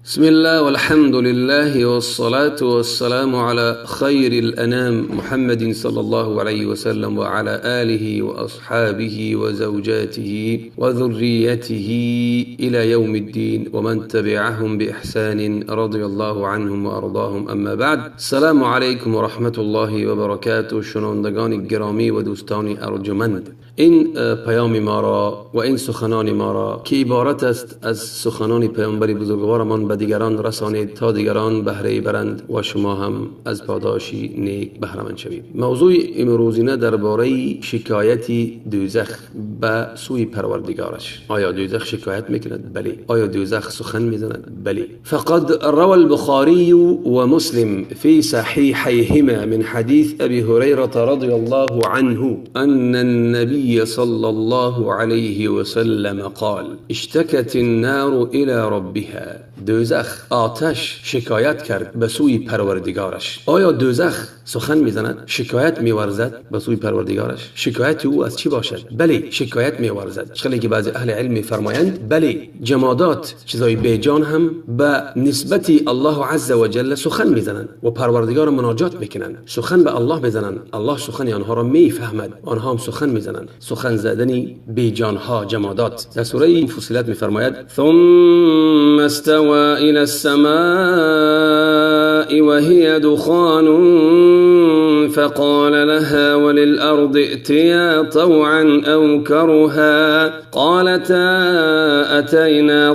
بسم الله والحمد لله والصلاة والسلام على خير الأنام محمد صلى الله عليه وسلم وعلى آله وأصحابه وزوجاته وذريته إلى يوم الدين ومن تبعهم بإحسان رضي الله عنهم وأرضاهم. أما بعد، السلام عليكم ورحمة الله وبركاته. شنوندگان گرامی و دوستان ارجمند، این پیام ما را و این سخنان ما را که عبارت است از سخنان پیامبر بزرگوارمان به دیگران رسانید تا دیگران بهره برند و شما هم از پاداشی نیک بهره مند شوید. موضوع امروزینه درباره شکایت دوزخ به سوی پروردگارش. آیا دوزخ شکایت میکند؟ بله. آیا دوزخ سخن میزند؟ بله. فقد روى البخاري ومسلم في صحيحيهما من حديث أبي هريرة رضي الله عنه أن النبي صلى الله عليه وسلم قال: اشتكت النار إلى ربها. دوزخ، آتش شکایت کرد به سوی پروردگارش. آیا دوزخ سخن میزند؟ شکایت میورزد به سوی پروردگارش؟ شکایت او از چی باشد؟ بله، شکایت میورزد. خیلی که بعضی اهل علم میفرمایند بله، جمادات، چیزای بیجان هم به نسبت الله عز وجل سخن میزنند و پروردگار مناجات میکنند، سخن به الله میزنند، الله سخن آنها را میفهمد، آنها هم سخن میزنند. سخن زدن بیجان ها، جمادات. در سوره فصلت میفرماید: ثم استوى إلى السماء وهي دخان فقال لها وللأرض ائتيا طوعا أو كرها قالتا أتينا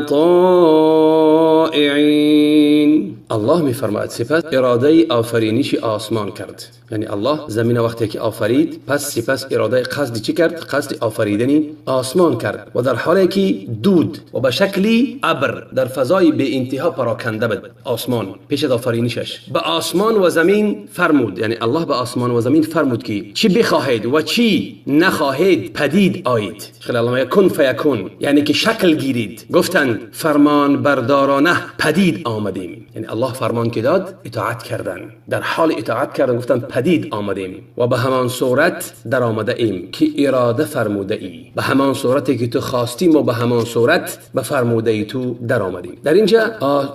طائعين. الله میفرماید سپس اراده آفرینش آسمان کرد. یعنی الله زمین وقتی که آفرید، پس سپس اراده قصد چی کرد؟ قصد آفریدن آسمان کرد و در حالی که دود و به شکلی ابر در فضای به انتها پراکنده بود آسمان پیش از آفرینشش، به آسمان و زمین فرمود. یعنی الله به آسمان و زمین فرمود که چی بخواهید و چی نخواهید پدید آیید. خیلی الله میگه کن فیکون، یعنی که شکل گیرید. گفتند فرمان بردارانه پدید آمدیم. یعنی الله فرمان که داد اطاعت کردن، در حال اطاعت کردن گفتند پدید آمدیم و به همان صورت در آمده ایم که اراده فرموده ای، به همان صورتی که تو خواستی ما به همان صورت به فرموده ای تو در آمدیم. در اینجا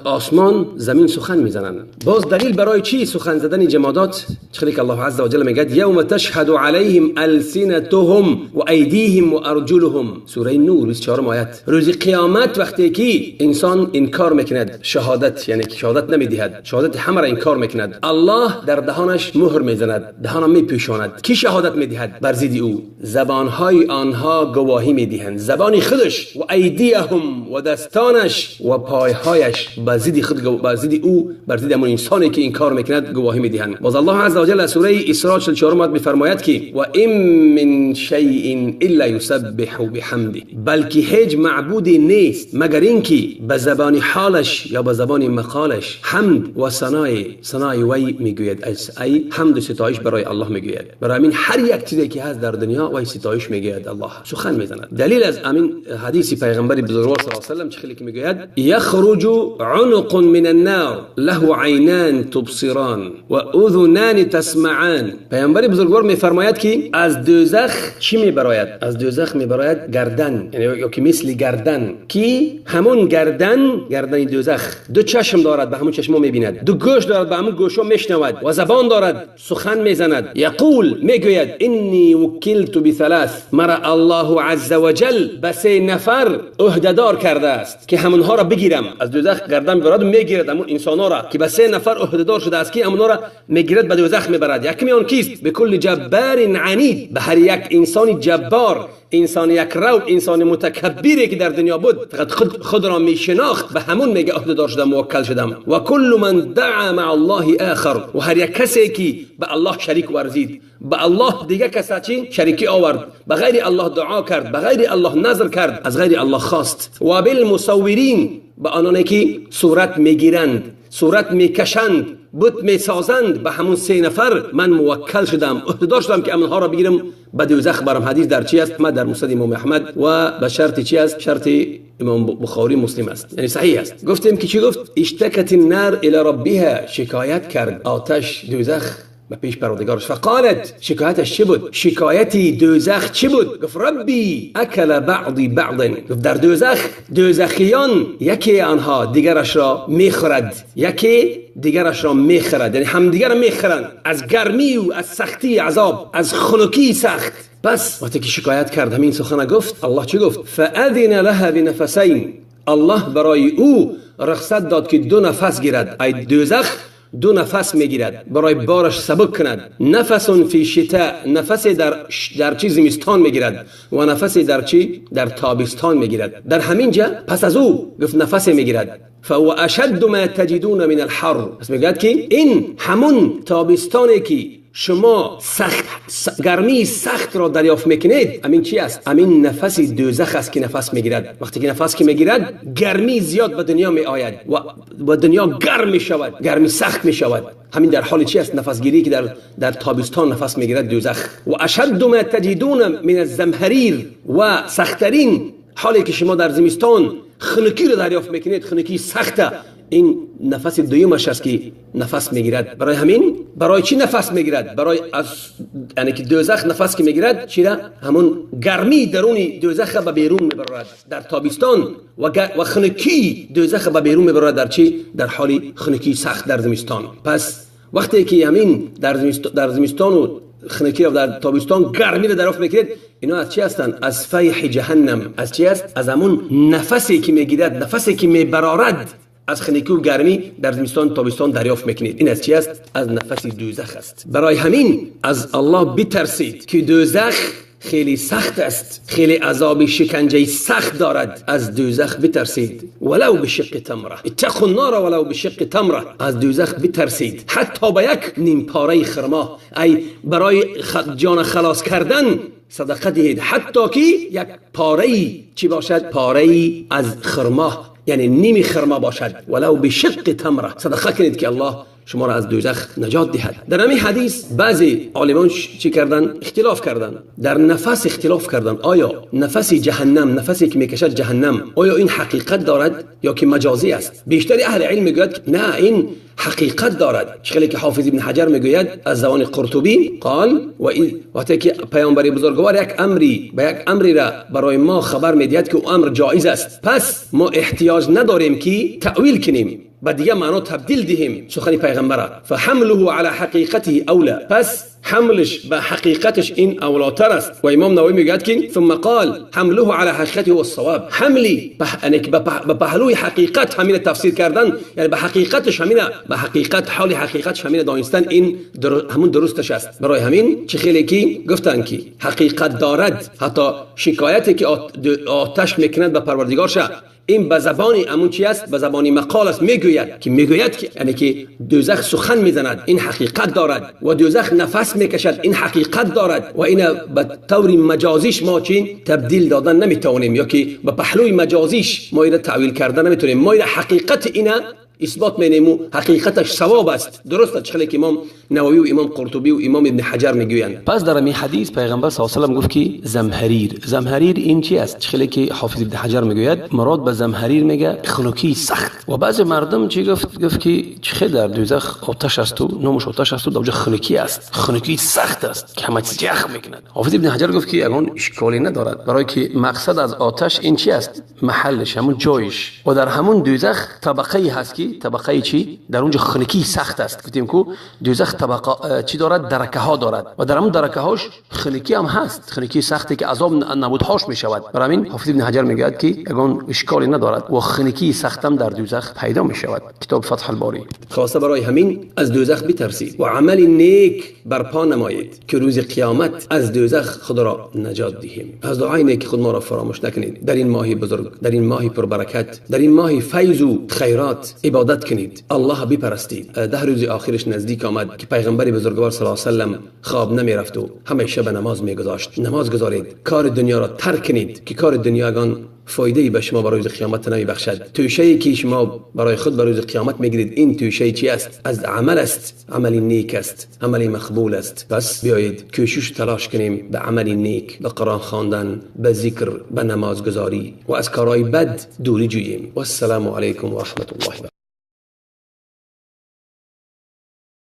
آسمان زمین سخن میزنند. باز دلیل برای چی سخن زدن جمادات؟ چخلی که الله عز وجل میگه یوم تشهد علیهم السنتهم و ایدیهم و ارجلهم، سوره نور 24 آیت. روز قیامت وقتی که انسان انکار میکند شهادت، یعنی که شهادت نمیدهد، شهادت همه را انکار میکند، الله در دهانش مهر میزند، دهان میپوشاند. کی شهادت میدهد بر ضد او؟ زبانهای آنها گواهی میدهند، زبان خودش و ایدیهم و دستانش و پایهایش بر ضد خود، بر ضد او، بر ضد همون انسانی که انکار میکند گواهی میدهند. باز الله عز وجل در سوره اسراء 44 آیت میفرماید که و ان من شیء الا یسبح بحمده، بلکه هیچ معبودی نیست مگر اینکه به زبان حالش یا به زبان مقالش حمد و ثنای وی میگوید. ای حمد و ستایش برای الله میگوید. برای همین هر یک چیزی که هست در دنیا وی ستایش میگوید، الله سخن میزند. دلیل از همین حدیث پیغمبر بزرگوار صلی الله علیه و سلم چه که میگوید یخرج عنق من النار له عینان تبصران و اذنان تسمعان. پیامبر بزرگوار میفرماید که از دوزخ چی میبراید؟ از دوزخ میبراید گردن، یعنی یا که مثل گردن، که همون گردن، گردن دوزخ دو چشم دارد، به همون چشمو میبیند، دو گوش دارد، به همون گوشو میشنود و زبان دارد، سخن میزند. یقول، میگوید انی وکلت بثلاث، مرا الله عز وجل به سه نفر عهدهدار کرده است که همونها را بگیرم. از دوزخ گردن میبرد و میگیرد همون انسانها را که به سه نفر عهدهدار شده است، که همونها را میگیرد به دوزخ میبرد. یکمی آن کیست؟ به کل جبار عنید، به هر یک انسان جبار، انسان یک رو، انسان متکبری که در دنیا بود، فقط خود را میشناخت، به همون میگه عهدهدار شدم، موکل شدم. و کل من دعا مع الله آخر، و هر یک کسی که به الله شریک ورزید، به الله دیگه کسی چی شریکی آورد، به غیر الله دعا کرد، به غیر الله نظر کرد، از غیر الله خواست. و بالمصورین، به آنانی که صورت میگیرند، صورت میکشند، بت میسازند، به همون سه نفر من موکل شدم، عهدهدار شدم که آنها را بگیرم به دوزخ برم. حدیث در چی است؟ ما در مسند امام احمد و به شرط چی است؟ شرط امام بخاری مسلم است، یعنی صحیح است. گفتیم که چی گفت؟ اشتکت النار الی ربها، شکایت کرد آتش دوزخ به پیش پروردگارش. فقالت، شکایتش چی بود؟ شکایتی دوزخ چی بود؟ گفت ربی اکل بعضی بعض. گفت در دوزخ دوزخیان یکی آنها دیگرش را میخورد، یکی دیگرش را میخورد، یعنی همدیگر را میخورند از گرمی و از سختی عذاب، از خنکی سخت. پس وقتی که شکایت کرد همین سخن گفت، الله چی گفت؟ فاذن لها بنفسین. الله برای او رخصت داد که دو نفس گیرد. ای دوزخ دو نفس میگیرد برای بارش سبک کند. نفس فی شتاء، نفس در چی زمستان میگیرد و نفس در چی در تابستان میگیرد. در همین جا پس از او گفت نفس میگیرد. فهو اشد ما تجدون من الحر. پس میگوید که این همون تابستانی که شما سخت گرمی سخت را دریافت میکنید، امین چی است؟ امین نفس دوزخ است که نفس میگیرد. وقتی که نفس که میگیرد گرمی زیاد به دنیا می آید و دنیا گرم می شود، گرمی سخت می شود. همین در حال چی است؟ نفس گیری که در تابستان نفس میگیرد دوزخ. و اشد ما تجدون من الزمهریر، و سختترین حالی که شما در زمستان خنکی را دریافت میکنید، خنکی سخته، این نفس دویمش است که نفس میگیرد. برای همین برای چی نفس میگیرد؟ برای از یعنی که دوزخ نفس که میگیرد چرا؟ همون گرمی درونی دوزخ به بیرون میبرد در تابستان و خنکی دوزخ به بیرون میبرد در چی؟ در حال خنکی سخت در زمستان. پس وقتی که همین در زمستان و خنکی در تابستان گرمی را دریافت میکنید، اینا از چی هستند؟ از فیح جهنم. از چی است؟ از همون نفسی که میگیرد، نفسی که میبرارد از خنکی و گرمی در زمستان تابستان دریافت میکنید. این از چی است؟ از نفس دوزخ است. برای همین از الله بترسید که دوزخ خیلی سخت است، خیلی عذاب شکنجه سخت دارد. از دوزخ بترسید ولو بشق تمره، اتقوا النار ولو بشق تمره. از دوزخ بترسید حتی به یک نیم پاره خرما، ای برای جان خلاص کردن صدقه دهید، حتی که یک پاره چی باشد؟ پاره از خرما، یعنی نیمی خرما باشد، ولو بشق تمره صدقه کنید که الله شما را از دوزخ نجات دهد. در همین حدیث بعضی عالمان چی کردن؟ اختلاف کردن در نفس، اختلاف کردن آیا نفس جهنم، نفسی که میکشد جهنم، آیا این حقیقت دارد یا که مجازی است؟ بیشتر اهل علم میگوید نه، این حقیقت دارد. چخلی که حافظ ابن حجر میگوید از زبان قرطبی قال و وقتی که پیامبر بزرگوار یک امری به یک امری را برای ما خبر میدهد که او امر جایز است، پس ما احتیاج نداریم که تأویل کنیم، به دیگه معنا تبدیل دهیم سخن پیغمبر. فحمله على حقیقته اولا، پس حملش به حقیقتش این اولاتر است. و امام نووی میگوید که ثم قال حمله على حقیقته هو الصواب. حملی به پهلوی حقیقت همین تفسیر کردن، یعنی به حقیقتش همین، به حقیقت حال حقیقتش همین دانستن، این همون درستش است. برای همین چه خیلی کی گفتن که حقیقت دارد، حتی شکایتی که آتش میکند به پروردگارش، این به زبان امون چی است؟ به زبان مقال است. میگوید که یعنی که دوزخ سخن میزند، این حقیقت دارد، و دوزخ نفس میکشد، این حقیقت دارد. و این به طور مجازیش ما چی تبدیل دادن نمیتوانیم، یا که به پهلوی مجازیش ما این تعویل کردن نمیتونیم. ما این حقیقت اینا اثبات مینمو، حقیقتش صواب است، درست است. چخلی که امام نووی و امام قرطبی و امام ابن حجر میگویند. پس در این حدیث پیغمبر صلی الله علیه و سلم گفت که زمهریر، زمهریر این چی است؟ چخلی که حافظ ابن حجر میگوید مراد به زمهریر میگه خنکی سخت. و بعضی مردم چی گفت؟ گفت که چخل در دوزخ آتش است و نامش آتش است و در خنکی است، خنکی سخت است که همه چیز یخ میکند. حافظ ابن حجر گفت که اگون اشکالی ندارد، برای که مقصد از آتش این چی است؟ محلش، همون جایش. و در همون دوزخ طبقه هست که طبقه چی؟ در اونجا خنکی سخت است. گفتیم کو دوزخ طبقه چی دارد؟ درکه ها دارد و در همون درکه هاش خنکی هم هست، خنکی سختی که عذاب نبودهاش می شود. برای همین حافظ ابن حجر میگوید که اگون اشکالی ندارد و خنکی سخت هم در دوزخ پیدا می شود. کتاب فتح الباری. خواسته برای همین از دوزخ بترسید و عمل نیک برپا نمایید که روز قیامت از دوزخ خود را نجات دهیم. از دعای نیک خود ما را فراموش نکنید. در این ماه بزرگ، در این ماه پربرکت، در این ماه فیض و خیرات عبادت کنید، الله بپرستید. 10 روز آخرش نزدیک آمد که پیغمبر بزرگوار صلی الله علیه و سلم خواب نمی رفت و همیشه به نماز میگذاشت. نماز گذارید، کار دنیا را ترک کنید که کار دنیاگان فایده به شما برای روز قیامت نمیبخشد. توشه که شما برای خود برای روز قیامت میگیرید، این توشه چی است؟ از عمل است، عمل نیک است، عمل مقبول است. پس بیایید کوشش تلاش کنیم به عمل نیک، به قرآن خواندن، به ذکر، به نمازگذاری و از کارهای بد دوری جوییم. والسلام علیکم و رحمت الله.